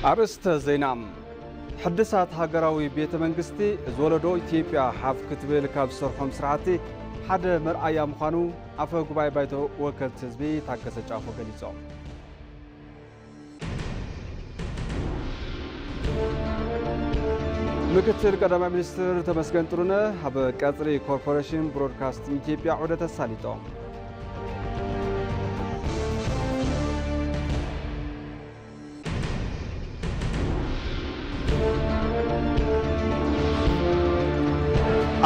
ኣርእስተ ዜና። ሕድሳት ሃገራዊ ቤተ መንግስቲ፣ እዚ ወለዶ ኢትዮጵያ ሓፍ ክትብል ካብ ዝሰርሖም ስራሕቲ ሓደ መርኣያ ምዃኑ ኣፈ ጉባኤ ባይቶ ወከልቲ ህዝቢ ታገሰ ጫፎ ገሊጾም። ምክትል ቀዳማይ ሚኒስትር ተመስገን ጥሩነህ ኣብ ቀጽሪ ኮርፖሬሽን ብሮድካስቲንግ ኢትዮጵያ ዑደት ኣሳሊጦም።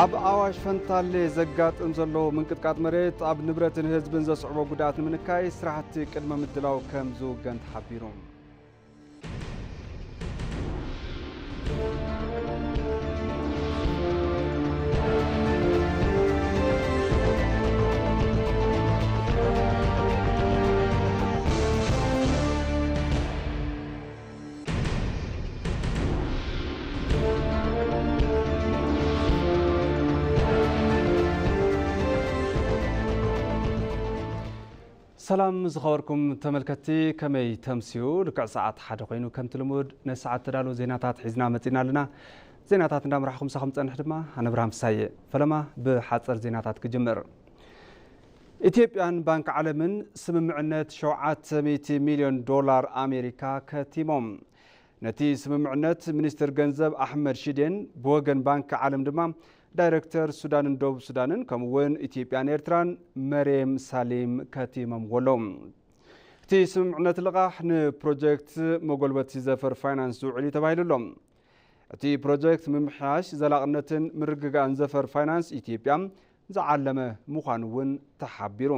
ኣብ ኣዋሽ ፈንታሌ ዘጋጥም ዘሎ ምንቅጥቃጥ መሬት ኣብ ንብረትን ህዝብን ዘስዕቦ ጉድኣት ንምንካይ ስራሕቲ ቅድመ ምድላው ከም ዝውገን ተሓቢሩ። ሰላም ዝኸበርኩም ተመልከትቲ፣ ከመይ ተምስዩ? ልክዕ ሰዓት ሓደ ኮይኑ ከምቲ ልሙድ ነሰዓት ተዳለዉ ዜናታት ሒዝና መጺና ኣለና። ዜናታት እንዳምራሕኹም ምሳኹም ጸንሕ ድማ ኣነ ብርሃን ፍሳየ። ፈለማ ብሓጸር ዜናታት ክጅምር። ኢትዮጵያን ባንክ ዓለምን ስምምዕነት ሸውዓተ ሚእቲ ሚልዮን ዶላር ኣሜሪካ ከቲሞም። ነቲ ስምምዕነት ሚኒስትር ገንዘብ ኣሕመድ ሽዴን ብወገን ባንክ ዓለም ድማ ዳይሬክተር ሱዳንን ደቡብ ሱዳንን ከምኡ እውን ኢትዮጵያን ኤርትራን መሬም ሳሊም ከቲሞምዎ ኣለዉ። እቲ ስምምዕነት ልቓሕ ንፕሮጀክት መጎልበቲ ዘፈር ፋይናንስ ዝውዕል እዩ ተባሂሉ ኣሎ። እቲ ፕሮጀክት ምምሕያሽ ዘላቕነትን ምርግጋእን ዘፈር ፋይናንስ ኢትዮጵያ ዝዓለመ ምዃኑ እውን ተሓቢሩ።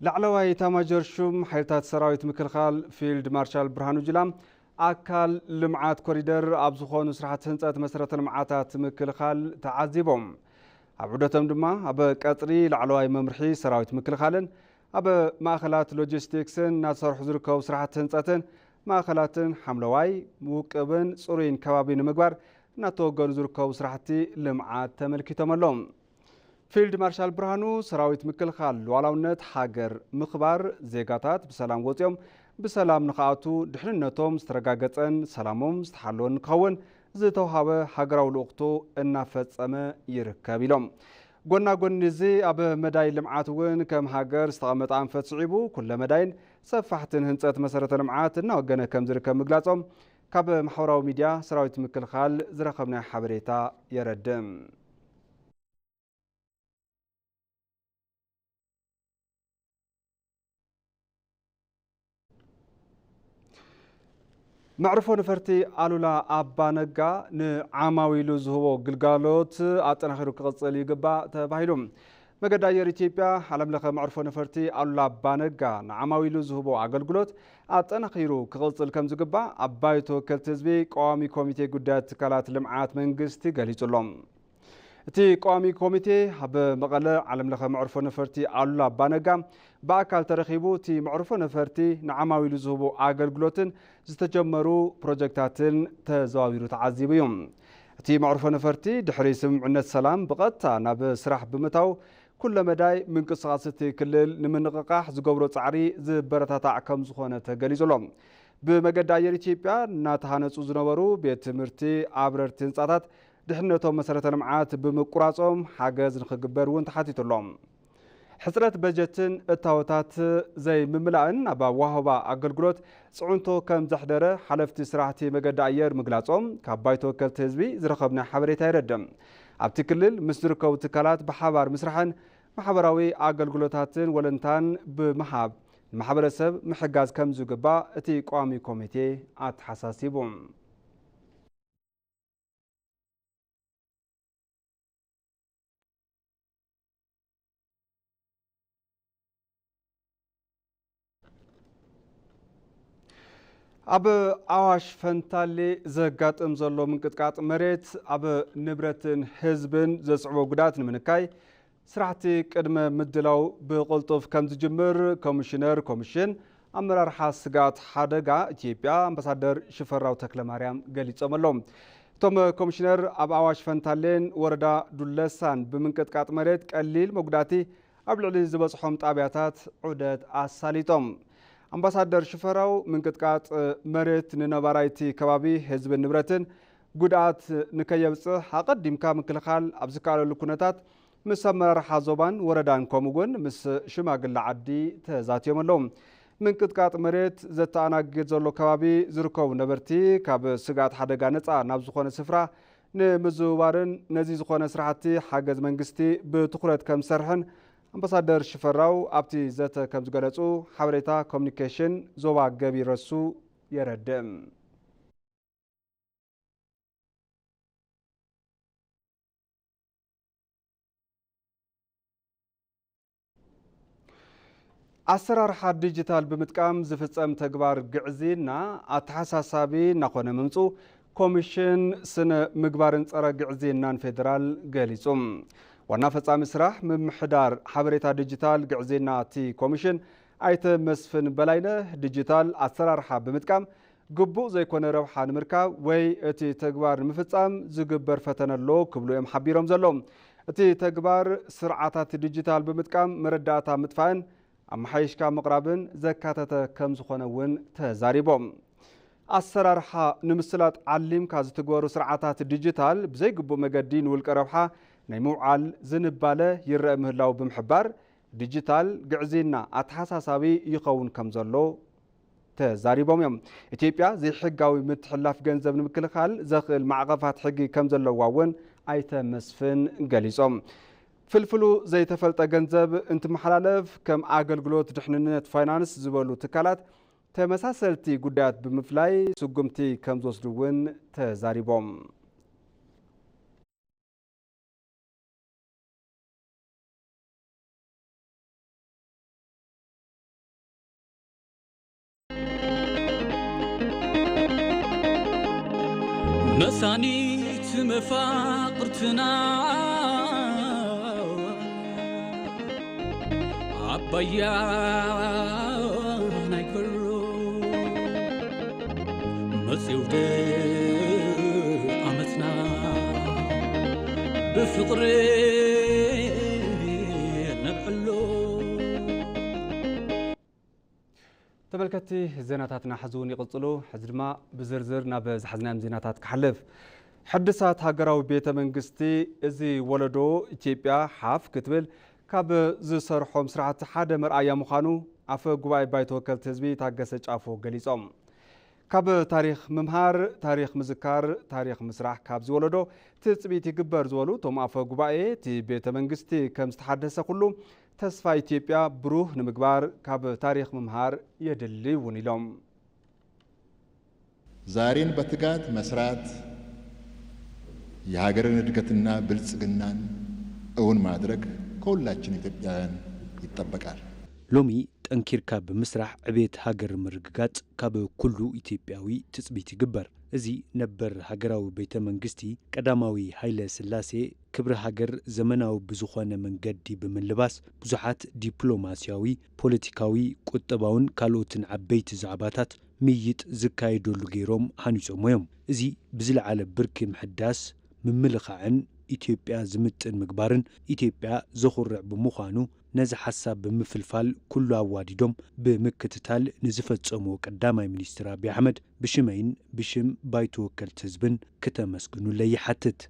ላዕለዋይ ኤታማዦር ሹም ሓይልታት ሰራዊት ምክልኻል ፊልድ ማርሻል ብርሃኑ ጁላ ኣካል ልምዓት ኮሪደር ኣብ ዝኾኑ ስራሕቲ ህንፀት መሰረተ ልምዓታት ምክልኻል ተዓዚቦም። ኣብ ዑደቶም ድማ ኣብ ቀፅሪ ላዕለዋይ መምርሒ ሰራዊት ምክልኻልን ኣብ ማእኸላት ሎጂስቲክስን እናተሰርሑ ዝርከቡ ስራሕቲ ህንፀትን ማእኸላትን ሓምለዋይ፣ ውቅብን ፅሩይን ከባቢ ንምግባር እናተወገኑ ዝርከቡ ስራሕቲ ልምዓት ተመልኪቶም ኣለዉ። ፊልድ ማርሻል ብርሃኑ፣ ሰራዊት ምክልኻል ሉዓላውነት ሃገር ምኽባር፣ ዜጋታት ብሰላም ወፂኦም ብሰላም ንኽኣቱ፣ ድሕንነቶም ዝተረጋገፀን ሰላሞም ዝተሓለወን ንክኸውን ዝተውሃበ ሃገራዊ ልኡኽቱ እናፈፀመ ይርከብ ኢሎም። ጎና ጎኒ እዚ ኣብ መዳይ ልምዓት እውን ከም ሃገር ዝተቐመጠ ኣንፈት ስዒቡ ኩለ መዳይን ሰፋሕትን ህንፀት መሰረተ ልምዓት እናወገነ ከም ዝርከብ ምግላፆም ካብ ማሕበራዊ ሚድያ ሰራዊት ምክልኻል ዝረኸብናዮ ሓበሬታ የረድእ። መዕርፎ ነፈርቲ ኣሉላ ኣባ ነጋ ንዓማዊሉ ዝህቦ ግልጋሎት ኣጠናኺሩ ክቕፅል ይግባእ ተባሂሉ። መገዲ ኣየር ኢትዮጵያ ዓለም ለኸ መዕርፎ ነፈርቲ ኣሉላ ኣባ ነጋ ንዓማዊሉ ዝህቦ ኣገልግሎት ኣጠናኺሩ ክቕፅል ከም ዝግባእ ኣብ ባይቶ ወከልቲ ህዝቢ ቀዋሚ ኮሚቴ ጉዳያት ትካላት ልምዓት መንግስቲ ገሊጹ ኣሎ። እቲ ቀዋሚ ኮሚቴ ኣብ መቐለ ዓለም ለኸ መዕርፎ ነፈርቲ ኣሉላ ኣባ ነጋ ብኣካል ተረኺቡ፣ እቲ መዕርፎ ነፈርቲ ንዓማዊሉ ዝህቦ ኣገልግሎትን ዝተጀመሩ ፕሮጀክታትን ተዘዋዊሩ ተዓዚቡ እዩ። እቲ መዕርፎ ነፈርቲ ድሕሪ ስምምዕነት ሰላም ብቐጥታ ናብ ስራሕ ብምእታው፣ ኩለ መዳይ ምንቅስቓስ እቲ ክልል ንምንቕቓሕ ዝገብሮ ጻዕሪ ዝበረታታዕ ከም ዝኾነ ተገሊጹ ኣሎ። ብመገዲ ኣየር ኢትዮጵያ እናተሃነጹ ዝነበሩ ቤት ትምህርቲ፣ ኣብረርቲ ህንጻታት፣ ድሕነቶም መሰረተ ልምዓት ብምቁራጾም ሓገዝ ንኽግበር እውን ተሓቲቱ ኣሎ። ሕጽረት በጀትን እታወታት ዘይምምላእን ኣብ ኣወሃህባ ኣገልግሎት ጽዕንቶ ከም ዘሕደረ ሓለፍቲ ስራሕቲ መገዲ ኣየር ምግላጾም ካብ ባይቶ ወከልቲ ህዝቢ ዝረኸብናዮ ሓበሬታ የረድእ። ኣብቲ ክልል ምስ ዝርከቡ ትካላት ብሓባር ምስራሕን ማሕበራዊ ኣገልግሎታትን ወለንታን ብምሃብ ንማሕበረሰብ ምሕጋዝ ከም ዝግባእ እቲ ቋሚ ኮሚቴ ኣተሓሳሲቡ። ኣብ ኣዋሽ ፈንታሌ ዘጋጥም ዘሎ ምንቅጥቃጥ መሬት ኣብ ንብረትን ህዝብን ዘስዕቦ ጉድኣት ንምንካይ ስራሕቲ ቅድመ ምድላው ብቕልጡፍ ከም ዝጅምር ኮሚሽነር ኮሚሽን ኣመራርሓ ስግኣት ሓደጋ ኢትዮጵያ ኣምባሳደር ሽፈራው ተክለማርያም ገሊጾም ኣለዉ። እቶም ኮሚሽነር ኣብ ኣዋሽ ፈንታሌን ወረዳ ዱለሳን ብምንቅጥቃጥ መሬት ቀሊል መጉዳእቲ ኣብ ልዕሊ ዝበፅሖም ጣብያታት ዑደት ኣሳሊጦም። ኣምባሳደር ሽፈራው፣ ምንቅጥቃጥ መሬት ንነባራይቲ ከባቢ ህዝብን ንብረትን ጉድኣት ንከየብፅሕ ኣቐዲምካ ምክልኻል ኣብ ዝከኣለሉ ኩነታት ምስ ኣመራርሓ ዞባን ወረዳን ከምኡ እውን ምስ ሽማግለ ዓዲ ተዛትዮም ኣለዉ። ምንቅጥቃጥ መሬት ዘተኣናግድ ዘሎ ከባቢ ዝርከቡ ነበርቲ ካብ ስግኣት ሓደጋ ነፃ ናብ ዝኾነ ስፍራ ንምዝውዋርን ነዚ ዝኾነ ስራሕቲ ሓገዝ መንግስቲ ብትኹረት ከም ዝሰርሕን ኣምባሳደር ሽፈራው ኣብቲ ዘተ ከም ዝገለጹ ሓበሬታ ኮሚኒኬሽን ዞባ ገቢ ረሱ የረድእ። ኣሰራርሓ ዲጂታል ብምጥቃም ዝፍጸም ተግባር ግዕዝይና ኣተሓሳሳቢ እናኾነ ምምፁ ኮሚሽን ስነ ምግባርን ጸረ ግዕዝይናን ፌዴራል ገሊጹ። ዋና ፈጻሚ ስራሕ ምምሕዳር ሓበሬታ ዲጂታል ግዕዝይና እቲ ኮሚሽን ኣይተ መስፍን በላይነህ፣ ዲጂታል ኣሰራርሓ ብምጥቃም ግቡእ ዘይኮነ ረብሓ ንምርካብ ወይ እቲ ተግባር ንምፍጻም ዝግበር ፈተነ ኣሎ ክብሉ እዮም ሓቢሮም ዘለዉ። እቲ ተግባር ስርዓታት ዲጂታል ብምጥቃም መረዳእታ ምጥፋእን ኣመሓይሽካ ምቕራብን ዘካተተ ከም ዝኾነ እውን ተዛሪቦም። ኣሰራርሓ ንምስላጥ ዓሊምካ ዝትግበሩ ስርዓታት ዲጂታል ብዘይግቡእ መገዲ ንውልቀ ረብሓ ናይ ምውዓል ዝንባለ ይረአ ምህላው ብምሕባር፣ ዲጂታል ግዕዝይና ኣተሓሳሳቢ ይኸውን ከም ዘሎ ተዛሪቦም እዮም። ኢትዮጵያ ዘይሕጋዊ ምትሕልላፍ ገንዘብ ንምክልኻል ዘኽእል ማዕቐፋት ሕጊ ከም ዘለዋ እውን ኣይተ መስፍን ገሊጾም። ፍልፍሉ ዘይተፈልጠ ገንዘብ እንትመሓላለፍ ከም ኣገልግሎት ድሕንነት ፋይናንስ ዝበሉ ትካላት ተመሳሰልቲ ጉዳያት ብምፍላይ ስጉምቲ ከም ዝወስዱ እውን ተዛሪቦም። መሳኒት መፋቕርትና ኣባያ ናይ ከሎ መጽው ዓመትና ብፍቕሪ ነብዕሎ። ተመልከትቲ፣ ዜናታትና ሕዚ እውን ይቕጽሉ። ሕዚ ድማ ብዝርዝር ናብ ዝሓዝናዮም ዜናታት ክሓልፍ። ሕድሳት ሃገራዊ ቤተ መንግስቲ፣ እዚ ወለዶ ኢትዮጵያ ሓፍ ክትብል ካብ ዝሰርሖም ስራሕቲ ሓደ መርኣያ ምዃኑ ኣፈ ጉባኤ ባይቶ ወከልቲ ህዝቢ ታገሰ ጫፎ ገሊጾም። ካብ ታሪኽ ምምሃር፣ ታሪኽ ምዝካር፣ ታሪኽ ምስራሕ ካብዚ ወለዶ ትጽቢት ይግበር ዝበሉ እቶም ኣፈ ጉባኤ፣ እቲ ቤተ መንግስቲ ከም ዝተሓደሰ ኩሉ ተስፋ ኢትዮጵያ ብሩህ ንምግባር ካብ ታሪኽ ምምሃር የድሊ እውን ኢሎም። ዛሬን በትጋት መስራት የሀገርን እድገትና ብልጽግናን እውን ማድረግ ከሁላችን ኢትዮጵያውያን ይጠበቃል። ሎሚ ጠንኪርካ ብምስራሕ ዕቤት ሃገር ምርግጋጽ ካብ ኩሉ ኢትዮጵያዊ ትጽቢት ይግበር። እዚ ነበር ሃገራዊ ቤተ መንግስቲ ቀዳማዊ ሃይለ ስላሴ ክብሪ ሃገር ዘመናዊ ብዝኾነ መንገዲ ብምልባስ ብዙሓት ዲፕሎማስያዊ፣ ፖለቲካዊ፣ ቁጠባውን ካልኦትን ዓበይቲ ዛዕባታት ምይይጥ ዝካየደሉ ገይሮም ሃኒጾሞ እዮም። እዚ ብዝለዓለ ብርኪ ምሕዳስ፣ ምምልኻዕን ኢትዮጵያ ዝምጥን ምግባርን ኢትዮጵያ ዘኹርዕ ብምዃኑ ነዚ ሓሳብ ብምፍልፋል ኩሉ ኣዋዲዶም ብምክትታል ንዝፈጸምዎ ቀዳማይ ሚኒስትር ኣብይ ኣሕመድ ብሽመይን ብሽም ባይቶ ወከልቲ ህዝብን ክተመስግኑለይ ይሓትት።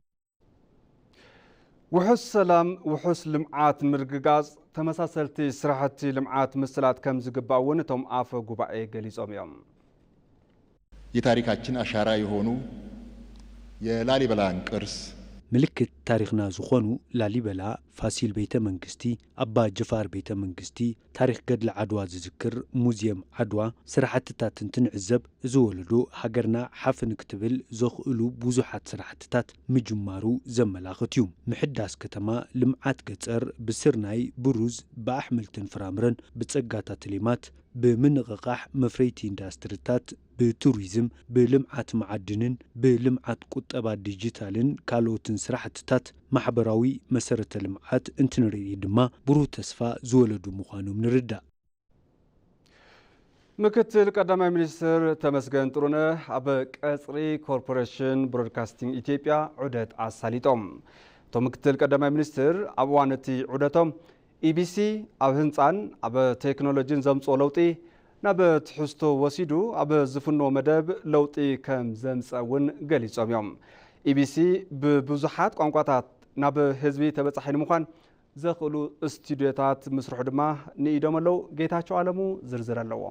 ውሑስ ሰላም፣ ውሑስ ልምዓት ንምርግጋጽ ተመሳሰልቲ ስራሕቲ ልምዓት ምስላጥ ከም ዝግባእ እውን እቶም ኣፈ ጉባኤ ገሊጾም እዮም። የታሪካችን አሻራ የሆኑ የላሊበላን ቅርስ ምልክት ታሪኽና ዝኾኑ ላሊበላ፣ ፋሲል ቤተ መንግስቲ፣ ኣባ ጅፋር ቤተ መንግስቲ፣ ታሪኽ ገድሊ ዓድዋ ዝዝክር ሙዝየም ዓድዋ ስራሕትታት እንትንዕዘብ እዚ ወለዶ ሃገርና ሓፍ ንክትብል ዘኽእሉ ብዙሓት ስራሕትታት ምጅማሩ ዘመላኽት እዩ። ምሕዳስ ከተማ፣ ልምዓት ገፀር፣ ብስርናይ፣ ብሩዝ፣ ብኣሕምልትን ፍራምረን፣ ብፀጋታት ሌማት፣ ብምንቕቓሕ መፍረይቲ ኢንዳስትሪታት፣ ብቱሪዝም፣ ብልምዓት መዓድንን ብልምዓት ቁጠባ ዲጂታልን ካልኦትን ስራሕትታት ማሕበራዊ መሰረተ ልምዓት እንትንርኢ ድማ ብሩህ ተስፋ ዝወለዱ ምዃኖም ንርዳእ። ምክትል ቀዳማይ ሚኒስትር ተመስገን ጥሩነህ ኣብ ቀጽሪ ኮርፖሬሽን ብሮድካስቲንግ ኢትዮጵያ ዑደት ኣሳሊጦም። እቶም ምክትል ቀዳማይ ሚኒስትር ኣብ እዋን እቲ ዑደቶም፣ ኢቢሲ ኣብ ህንጻን ኣብ ቴክኖሎጂን ዘምጽኦ ለውጢ ናብ ትሕዝቶ ወሲዱ ኣብ ዝፍኖ መደብ ለውጢ ከም ዘምጸ እውን ገሊጾም እዮም። ኢቢሲ ብብዙሓት ቋንቋታት ናብ ህዝቢ ተበጻሒ ንምዃን ዘኽእሉ ስቱዲዮታት ምስርሑ ድማ ንኢዶም ኣለዉ። ጌታቸው ኣለሙ ዝርዝር ኣለዎ።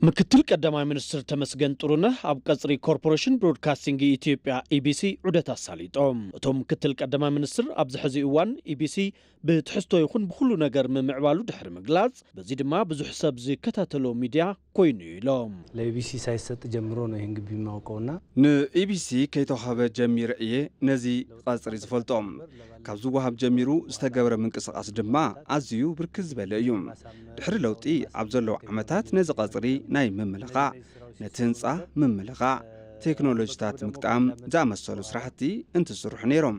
ምክትል ቀዳማይ ሚኒስትር ተመስገን ጥሩነህ ኣብ ቀጽሪ ኮርፖሬሽን ብሮድካስቲንግ ኢትዮጵያ፣ ኢቢሲ፣ ዑደት ኣሳሊጦም። እቶም ምክትል ቀዳማይ ሚኒስትር ኣብዚ ሕዚ እዋን ኢቢሲ ብትሕዝቶ ይኹን ብኹሉ ነገር ምምዕባሉ ድሕሪ ምግላጽ፣ በዚ ድማ ብዙሕ ሰብ ዝከታተሎ ሚድያ ኮይኑ ኢሎም። ለቢቢሲ ሳይሰጥ ጀምሮ ነው ይህን ግቢ የማውቀውና ንኢቢሲ ከይተዋህበ ጀሚረ እየ ነዚ ቀጽሪ ዝፈልጦም። ካብ ዝወሃብ ጀሚሩ ዝተገብረ ምንቅስቓስ ድማ ኣዝዩ ብርክት ዝበለ እዩ። ድሕሪ ለውጢ ኣብ ዘለዉ ዓመታት ነዚ ቀጽሪ ናይ ምምልኻዕ፣ ነቲ ህንጻ ምምልኻዕ፣ ቴክኖሎጂታት ምግጣም ዝኣመሰሉ ስራሕቲ እንትስርሑ ነይሮም።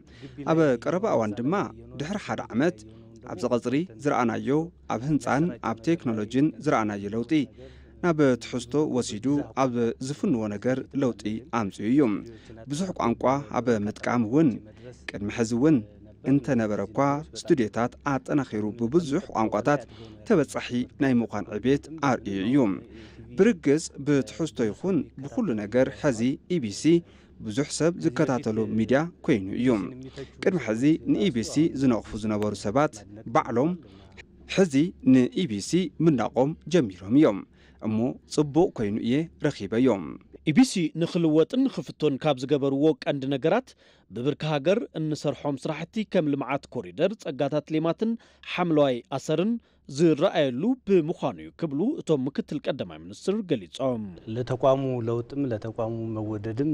ኣብ ቀረባ እዋን ድማ ድሕሪ ሓደ ዓመት ኣብዚ ቀጽሪ ዝረኣናዮ፣ ኣብ ህንጻን ኣብ ቴክኖሎጂን ዝረኣናዮ ለውጢ ናብ ትሕዝቶ ወሲዱ ኣብ ዝፍንዎ ነገር ለውጢ ኣምጺኡ እዩ። ብዙሕ ቋንቋ ኣብ ምጥቃም እውን ቅድሚ ሕዚ እውን እንተነበረ እኳ ስቱዲዮታት ኣጠናኺሩ ብብዙሕ ቋንቋታት ተበጻሒ ናይ ምዃን ዕቤት ኣርእዩ እዩ። ብርግጽ ብትሕዝቶ ይኹን ብኹሉ ነገር ሕዚ ኢቢሲ ብዙሕ ሰብ ዝከታተሎ ሚድያ ኮይኑ እዩ። ቅድሚ ሕዚ ንኢቢሲ ዝነቕፉ ዝነበሩ ሰባት ባዕሎም ሕዚ ንኢቢሲ ምናቖም ጀሚሮም እዮም። እሞ ጽቡቕ ኮይኑ እየ ረኺበዮ። ኢቢሲ ንኽልወጥን ንኽፍቶን ካብ ዝገበርዎ ቀንዲ ነገራት ብብርኪ ሃገር እንሰርሖም ስራሕቲ ከም ልምዓት ኮሪደር፣ ጸጋታት ሌማትን ሓምለዋይ ኣሰርን ዝረኣየሉ ብምዃኑ እዩ ክብሉ እቶም ምክትል ቀዳማይ ሚኒስትር ገሊጾም። ለተቋሙ ለውጥም ለተቋሙ መወደድም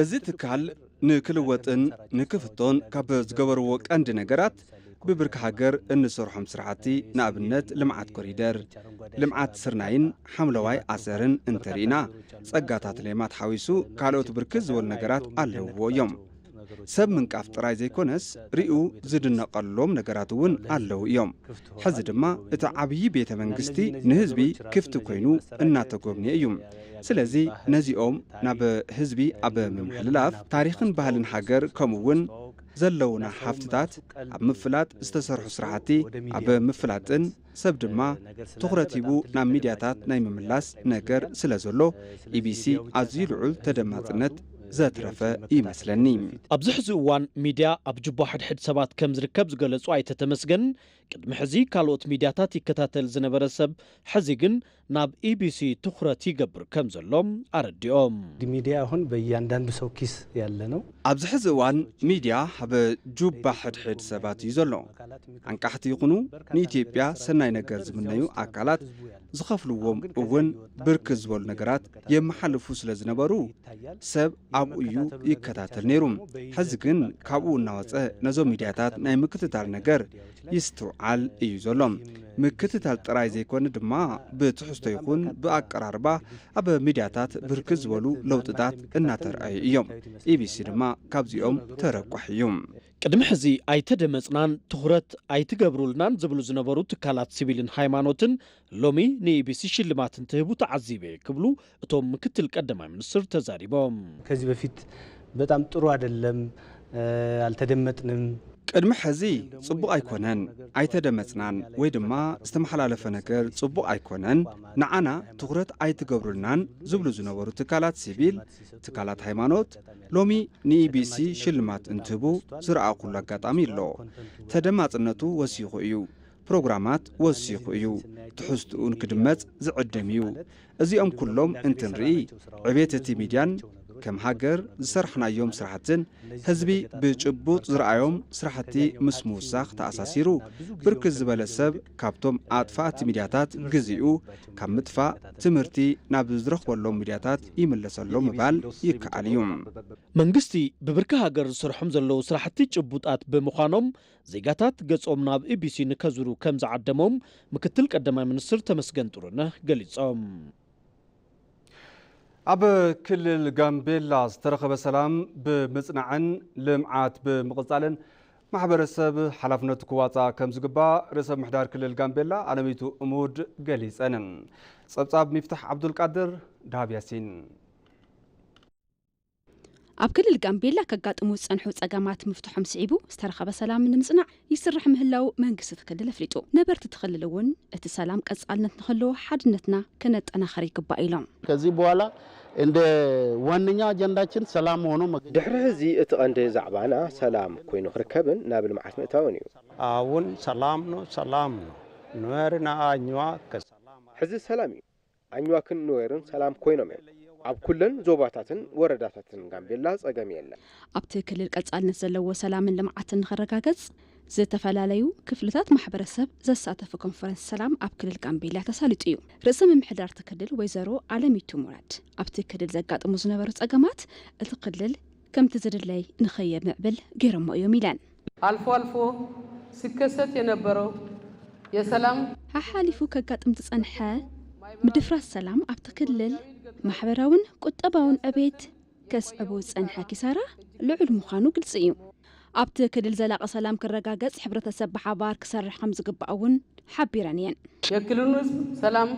እዚ ትካል ንክልወጥን ንክፍቶን ካብ ዝገበርዎ ቀንዲ ነገራት ብብርኪ ሃገር እንሰርሖም ስራሕቲ፣ ንኣብነት ልምዓት ኮሪደር፣ ልምዓት ስርናይን ሓምለዋይ ኣሰርን እንተርኢና፣ ጸጋታት ሌማት ሓዊሱ ካልኦት ብርክት ዝበሉ ነገራት ኣለውዎ እዮም። ሰብ ምንቃፍ ጥራይ ዘይኮነስ ሪኡ ዝድነቐሎም ነገራት እውን ኣለዉ እዮም። ሕዚ ድማ እቲ ዓብዪ ቤተ መንግስቲ ንህዝቢ ክፍቲ ኮይኑ እናተጎብንየ እዩ። ስለዚ ነዚኦም ናብ ህዝቢ ኣብ ምምሕልላፍ ታሪኽን ባህልን ሃገር ከምኡ እውን ዘለውና ሃፍትታት ኣብ ምፍላጥ ዝተሰርሑ ስራሕቲ ኣብ ምፍላጥን ሰብ ድማ ትኹረት ሂቡ ናብ ሚድያታት ናይ ምምላስ ነገር ስለ ዘሎ ኢቢሲ ኣዝዩ ልዑል ተደማፅነት ዘትረፈ ይመስለኒ። ኣብዚ ሕዚ እዋን ሚድያ ኣብ ጁባ ሕድሕድ ሰባት ከም ዝርከብ ዝገለጹ ኣይተ ተመስገን፣ ቅድሚ ሕዚ ካልኦት ሚድያታት ይከታተል ዝነበረ ሰብ ሕዚ ግን ናብ ኢቢሲ ትኹረት ይገብር ከም ዘሎም ኣረዲኦም። ሚዲያ አሁን በእያንዳንዱ ሰው ኪስ ያለ ነው። ኣብዚ ሕዚ እዋን ሚድያ ኣብ ጁባ ሕድሕድ ሰባት እዩ ዘሎ። ኣንቃሕቲ ይኹኑ ንኢትዮጵያ ሰናይ ነገር ዝምነዩ ኣካላት ዝኸፍልዎም እውን ብርክት ዝበሉ ነገራት የመሓልፉ ስለ ዝነበሩ ሰብ ኣብኡ እዩ ይከታተል ነይሩ። ሕዚ ግን ካብኡ እናወፀ ነዞም ሚድያታት ናይ ምክትታል ነገር ይስትውዓል እዩ ዘሎ። ምክትታል ጥራይ ዘይኮነ ድማ ብትሕዝቶ ይኹን ብኣቀራርባ ኣብ ሚድያታት ብርክት ዝበሉ ለውጥታት እናተርኣዩ እዮም። ኢቢሲ ድማ ካብዚኦም ተረቋሒ እዩ። ቅድሚ ሕዚ ኣይተደመጽናን ትኹረት ኣይትገብሩልናን ዝብሉ ዝነበሩ ትካላት ሲቪልን ሃይማኖትን ሎሚ ንኢቢሲ ሽልማት እንትህቡ ተዓዚበ ክብሉ እቶም ምክትል ቀዳማይ ሚኒስትር ተዛሪቦም። ከዚህ በፊት በጣም ጥሩ አይደለም፣ እ፣ አልተደመጥንም። ቅድሚ ሕዚ ጽቡቕ ኣይኮነን፣ ኣይተደመጽናን ወይ ድማ ዝተመሓላለፈ ነገር ጽቡቕ ኣይኮነን፣ ንዓና ትኹረት ኣይትገብሩልናን ዝብሉ ዝነበሩ ትካላት ሲቪል፣ ትካላት ሃይማኖት ሎሚ ንኢቢሲ ሽልማት እንትህቡ ዝረኣኹሉ ኣጋጣሚ ኣሎ። ተደማጽነቱ ወሲኹ እዩ። ፕሮግራማት ወሲኹ እዩ። ትሕዝትኡ ንክድመጽ ዝዕድም እዩ። እዚኦም ኩሎም እንትንርኢ፣ ዕቤት እቲ ሚድያን ከም ሃገር ዝሰርሕናዮም ስራሕትን ህዝቢ ብጭቡጥ ዝረኣዮም ስራሕቲ ምስ ምውሳኽ ተኣሳሲሩ ብርክት ዝበለ ሰብ ካብቶም ኣጥፋእቲ ሚድያታት ግዚኡ ካብ ምጥፋእ ትምህርቲ ናብ ዝረኽበሎም ሚድያታት ይምለሰሎም ምባል ይከኣል እዩ። መንግስቲ ብብርኪ ሃገር ዝሰርሖም ዘለዉ ስራሕቲ ጭቡጣት ብምዃኖም ዜጋታት ገጾም ናብ ኢቢሲ ንከዙሩ ከም ዝዓደሞም ምክትል ቀዳማይ ሚኒስትር ተመስገን ጥሩነህ ገሊጾም። ኣብ ክልል ጋምቤላ ዝተረኸበ ሰላም ብምጽናዕን ልምዓት ብምቕጻልን ማሕበረሰብ ሓላፍነቱ ክዋፃእ ከም ዝግባእ ርእሰ ምሕዳር ክልል ጋምቤላ ኣለሚቱ እሙድ ገሊፀን። ፀብፃብ ሚፍታሕ ዓብዱልቃድር፣ ዳሃብ ያሲን። ኣብ ክልል ጋምቤላ ከጋጥሙ ዝጸንሑ ጸገማት ምፍትሖም ስዒቡ ዝተረኸበ ሰላም ንምጽናዕ ይስራሕ ምህላው መንግስቲ እቲ ክልል ኣፍሊጡ። ነበርቲ እቲ ክልል እውን እቲ ሰላም ቀጻልነት ንክህልዎ ሓድነትና ከነጠናኽር ይግባእ ኢሎም። ከዚህ በኋላ እንደ ዋነኛ አጀንዳችን ሰላም ሆኖ መገኘት። ድሕሪ ሕዚ እቲ ቀንዲ ዛዕባና ሰላም ኮይኑ ክርከብን ናብ ልምዓት ምእታውን እዩ። አሁን ሰላም ነው፣ ሰላም ነው። ኑዌርና አኝዋክ ከሰላም። ሕዚ ሰላም እዩ። ኣኝዋክን ኑዌርን ሰላም ኮይኖም እዮም። ኣብ ኩለን ዞባታትን ወረዳታትን ጋምቤላ ጸገም የለን። ኣብቲ ክልል ቀጻልነት ዘለዎ ሰላምን ልምዓትን ንኽረጋገጽ ዝተፈላለዩ ክፍልታት ማሕበረሰብ ዘሳተፈ ኮንፈረንስ ሰላም ኣብ ክልል ጋምቤላ ተሳሊጡ እዩ። ርእሰ ምምሕዳር እቲ ክልል ወይዘሮ ኣለሚቱ ሙራድ ኣብቲ ክልል ዘጋጥሙ ዝነበሩ ጸገማት እቲ ክልል ከምቲ ዝድለይ ንኸየምዕብል ገይሮሞ እዮም ኢለን። አልፎ አልፎ ሲከሰት የነበረው የሰላም ሓሓሊፉ ከጋጥም ዝጸንሐ ምድፍራስ ሰላም ኣብቲ ክልል ማሕበራውን ቁጠባውን ዕቤት ከስዕቡ ዝጸንሐ ኪሳራ ልዑል ምዃኑ ግልጺ እዩ። ኣብቲ ክልል ዘላቒ ሰላም ክረጋገጽ ሕብረተሰብ ብሓባር ክሰርሕ ከም ዝግባእ እውን ሓቢረን እየን። የክልሉን ህዝብ ሰላም፣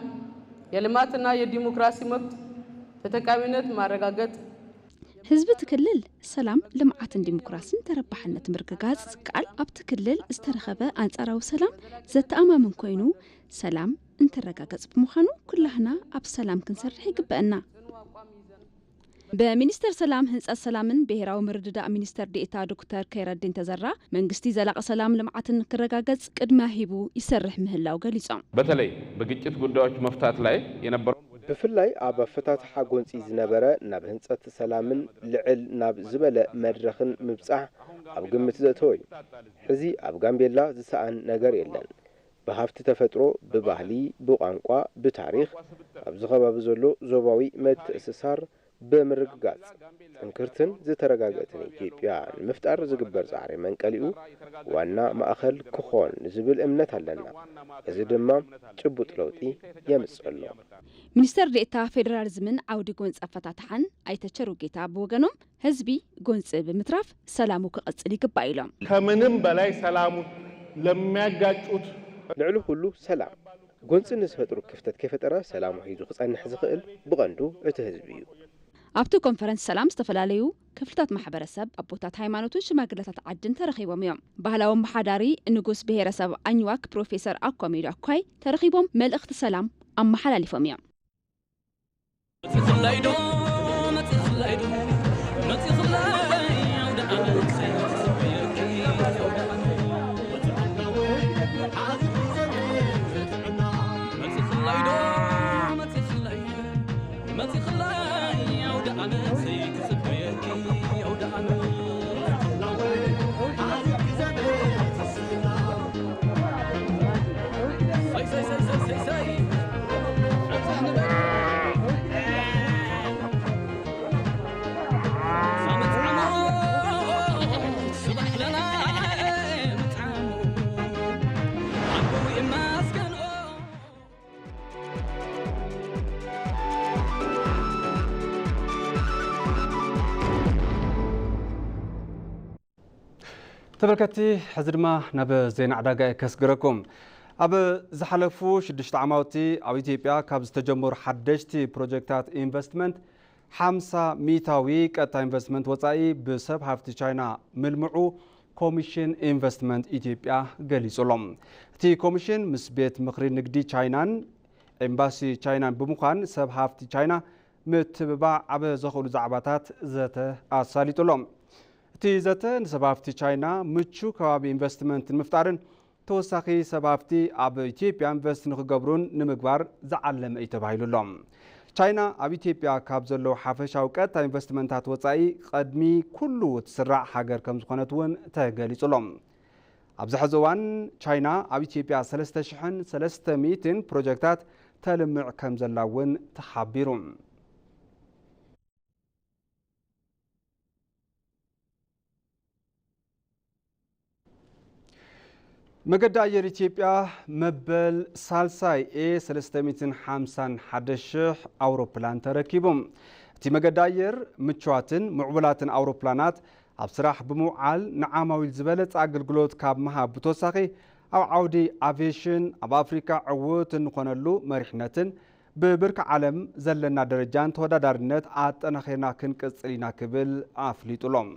የልማትና የዲሞክራሲ መብት ተጠቃሚነት ማረጋገጥ። ህዝቢ እቲ ክልል ሰላም፣ ልምዓትን ዲሞክራስን ተረባሕነት ምርግጋጽ ዝከኣል ኣብቲ ክልል ዝተረኸበ ኣንጻራዊ ሰላም ዘተኣማምን ኮይኑ ሰላም እንተረጋገጽ ብምዃኑ ኩላህና ኣብ ሰላም ክንሰርሕ ይግበአና። በሚኒስተር ሰላም ህንጸት ሰላምን ብሄራዊ ምርድዳእ ሚኒስተር ዴኤታ ዶክተር ከይረዲን ተዘራ መንግስቲ ዘላቒ ሰላም ልምዓትን ክረጋገጽ ቅድሚያ ሂቡ ይሰርሕ ምህላው ገሊጾም። በተለይ በግጭት ጉዳዮች መፍታት ላይ የነበረው ብፍላይ ኣብ ኣፈታትሓ ጎንጺ ዝነበረ ናብ ህንጸት ሰላምን ልዕል ናብ ዝበለ መድረኽን ምብጻሕ ኣብ ግምት ዘእተወ እዩ። ሕዚ ኣብ ጋምቤላ ዝሰኣን ነገር የለን። ብሃፍቲ ተፈጥሮ፣ ብባህሊ፣ ብቋንቋ፣ ብታሪኽ፣ ኣብዚ ከባቢ ዘሎ ዞባዊ መትእስሳር ብምርግጋጽ፣ ጥንክርትን ዝተረጋገእትን ኢትዮጵያ ንምፍጣር ዝግበር ጻዕሪ መንቀሊኡ ዋና ማእኸል ክኾን ዝብል እምነት ኣለና። እዚ ድማ ጭቡጥ ለውጢ የምጽእ ኣሎ። ሚኒስተር ዴኤታ ፌደራሊዝምን ዓውዲ ጎንፂ ኣፈታትሓን ኣይተ ቸሩ ጌታ ብወገኖም ህዝቢ ጎንፂ ብምትራፍ ሰላሙ ክቐፅል ይግባእ ኢሎም። ከምንም በላይ ሰላሙን ለሚያጋጩት ልዕሊ ኩሉ ሰላም። ጎንፂ ንዝፈጥሩ ክፍተት ከይፈጠረ ሰላሙ ሒዙ ክፀንሕ ዝኽእል ብቐንዱ እቲ ህዝቢ እዩ። ኣብቲ ኮንፈረንስ ሰላም ዝተፈላለዩ ክፍልታት ማሕበረሰብ፣ ኣቦታት ሃይማኖትን ሽማግለታት ዓድን ተረኺቦም እዮም። ባህላዊ ኣመሓዳሪ ንጉስ ብሄረሰብ ኣኝዋክ ፕሮፌሰር ኣኳሜዶ ኣኳይ ተረኺቦም መልእኽቲ ሰላም ኣመሓላሊፎም እዮም። መፂኽላይ ዶ፣ መፂኽላይ ዶ፣ መፂኽላይ ኣውደ ዓመት፣ መፂኽላይ ዶ፣ መፂኽላይ፣ መፂኽላይ ኣውደ ዓመት፣ ክፅበየኪ ኣውደ ዓመት። ተመልከትቲ፣ ሕዚ ድማ ናብ ዜና ዕዳጋ እየ ከስግረኩም። ኣብ ዝሓለፉ ሽዱሽተ ዓማውቲ ኣብ ኢትዮጵያ ካብ ዝተጀመሩ ሓደሽቲ ፕሮጀክታት ኢንቨስትመንት ሓምሳ ሚእታዊ ቀጥታ ኢንቨስትመንት ወጻኢ ብሰብ ሃፍቲ ቻይና ምልምዑ ኮሚሽን ኢንቨስትመንት ኢትዮጵያ ገሊጹ ኣሎ። እቲ ኮሚሽን ምስ ቤት ምኽሪ ንግዲ ቻይናን ኤምባሲ ቻይናን ብምዃን ሰብ ሃፍቲ ቻይና ምትብባዕ ኣብ ዘኽእሉ ዛዕባታት ዘተ ኣሳሊጡ ኣሎ። እቲ ዘተ ንሰብ ሃፍቲ ቻይና ምቹ ከባቢ ኢንቨስትመንት ንምፍጣርን ተወሳኺ ሰብ ሃፍቲ ኣብ ኢትዮጵያ ኢንቨስት ንክገብሩን ንምግባር ዝዓለመ እዩ ተባሂሉ ኣሎ። ቻይና ኣብ ኢትዮጵያ ካብ ዘለዉ ሓፈሻዊ ቀጥታ ኢንቨስትመንታት ወፃኢ ቀድሚ ኩሉ እትስራዕ ሃገር ከም ዝኾነት እውን ተገሊጹ ኣሎ። ኣብዚ ሕዚ እዋን ቻይና ኣብ ኢትዮጵያ ሰለስተ ሽሕን ሰለስተ ሚእትን ፕሮጀክታት ተልምዕ ከም ዘላ እውን ተሓቢሩ። መገዲ ኣየር ኢትዮጵያ መበል ሳልሳይ ኤ ሰለስተ ሚእትን ሓምሳን ሓደ ሽሕ ኣውሮፕላን ተረኪቡ። እቲ መገዲ ኣየር ምቹዋትን ምዕቡላትን ኣውሮፕላናት ኣብ ስራሕ ብምውዓል ንዓማዊል ዝበለጸ ኣገልግሎት ካብ ምሃብ ብተወሳኺ፣ ኣብ ዓውዲ ኣቪዬሽን ኣብ ኣፍሪካ ዕዉት እንኾነሉ መሪሕነትን ብብርኪ ዓለም ዘለና ደረጃን ተወዳዳሪነት ኣጠናኺርና ክንቅጽል ኢና ክብል ኣፍሊጡሎም።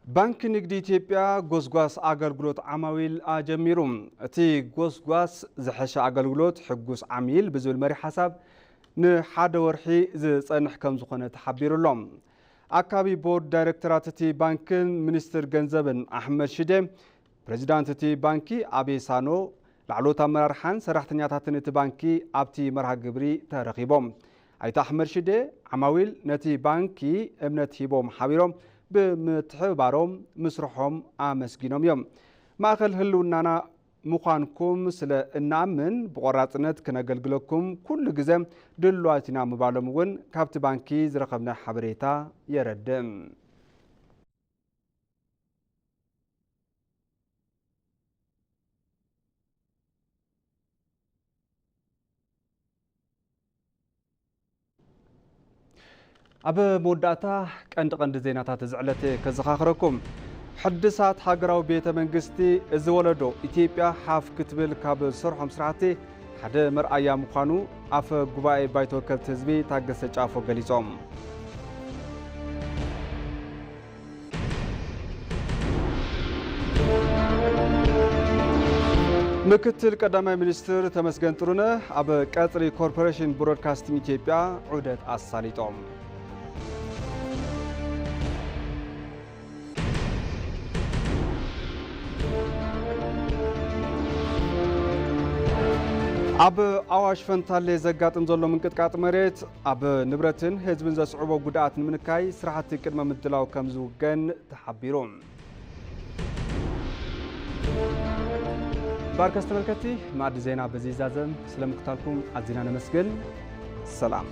ባንኪ ንግዲ ኢትዮጵያ ጎስጓስ ኣገልግሎት ዓማዊል ኣጀሚሩ። እቲ ጎስጓስ ዝሐሸ ኣገልግሎት ሕጉስ ዓሚል ብዝብል መሪ ሓሳብ ንሓደ ወርሒ ዝጸንሕ ከም ዝኾነ ተሓቢሩ ኣሎ። ኣካቢ ቦርድ ዳይሬክተራት እቲ ባንክን ሚኒስትር ገንዘብን ኣሕመድ ሽዴ፣ ፕሬዚዳንት እቲ ባንኪ ኣቤ ሳኖ፣ ላዕለዎት ኣመራርሓን ሰራሕተኛታትን እቲ ባንኪ ኣብቲ መርሃ ግብሪ ተረኺቦም። ኣይተ ኣሕመድ ሽዴ፣ ዓማዊል ነቲ ባንኪ እምነት ሂቦም ሓቢሮም ብምትሕብባሮም ምስርሖም ኣመስጊኖም እዮም። ማእኸል ህልውናና ምዃንኩም ስለ እንኣምን ብቆራፅነት ክነገልግለኩም ኩሉ ግዘ ድሉዋት ኢና ምባሎም እውን ካብቲ ባንኪ ዝረኸብናዮ ሓበሬታ የረድእ። ኣብ መወዳእታ ቀንዲ ቀንዲ ዜናታት እዚ ዕለት ከዘኻኽረኩም። ሕድሳት ሃገራዊ ቤተ መንግስቲ፣ እዚ ወለዶ ኢትዮጵያ ሓፍ ክትብል ካብ ዝሰርሖም ስራሕቲ ሓደ መርኣያ ምዃኑ ኣፈ ጉባኤ ባይቶ ወከልቲ ህዝቢ ታገሰ ጫፎ ገሊጾም። ምክትል ቀዳማይ ሚኒስትር ተመስገን ጥሩነህ ኣብ ቀጽሪ ኮርፖሬሽን ብሮድካስቲንግ ኢትዮጵያ ዑደት ኣሳሊጦም። ኣብ ኣዋሽ ፈንታሌ ዘጋጥም ዘሎ ምንቅጥቃጥ መሬት ኣብ ንብረትን ህዝብን ዘስዕቦ ጉድኣት ንምንካይ ስራሕቲ ቅድመ ምድላው ከም ዝውገን ተሓቢሩ። ባርከስ ተመልከቲ፣ ማዕዲ ዜና በዚ ይዛዘም። ስለምክታልኩም ኣዚና ነመስግን። ሰላም።